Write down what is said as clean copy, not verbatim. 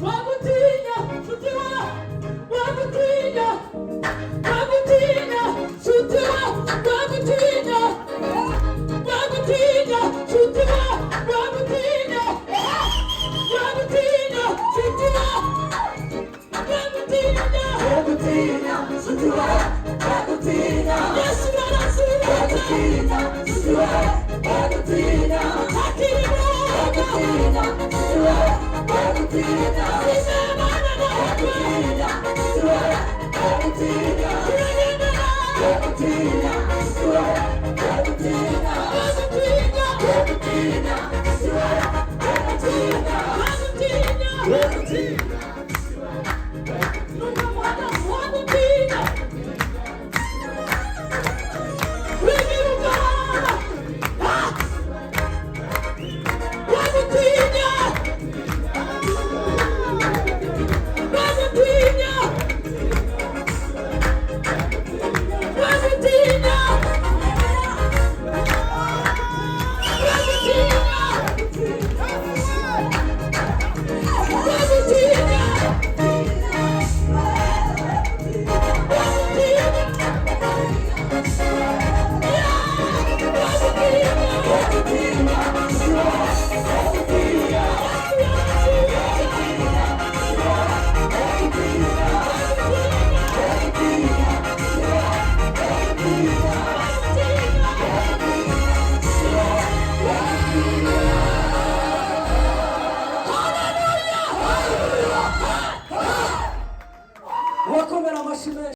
Wagutinya, nshuti wa, wagutinya, wagutinya, nshuti wa, wagutinya, wagutinya, nshuti wa, wagutinya, wagutinya, nshuti wa, wagutinya. Wagutinya, nshuti wa, wagutinya. Yesu arasubiza. Wagutinya, nshuti wa, wagutinya. Akiri. Wagutinya, nshuti wa, wagutinya. Imana natwe. Wagutinya, nshuti wa, wagutinya. Turagendana. Wagutinya, nshuti wa, wagutinya. Wagutinya. Wagutinya, nshuti wa, wagutinya. Wagutinya. Wagutinya. Wagutinya. Wigira ubwoba. Ah! Wagutinya. Wagutinya. Wagutinya. Wagutinya. Wagutinya. Wagutinya. Wakomera amashyi menshi.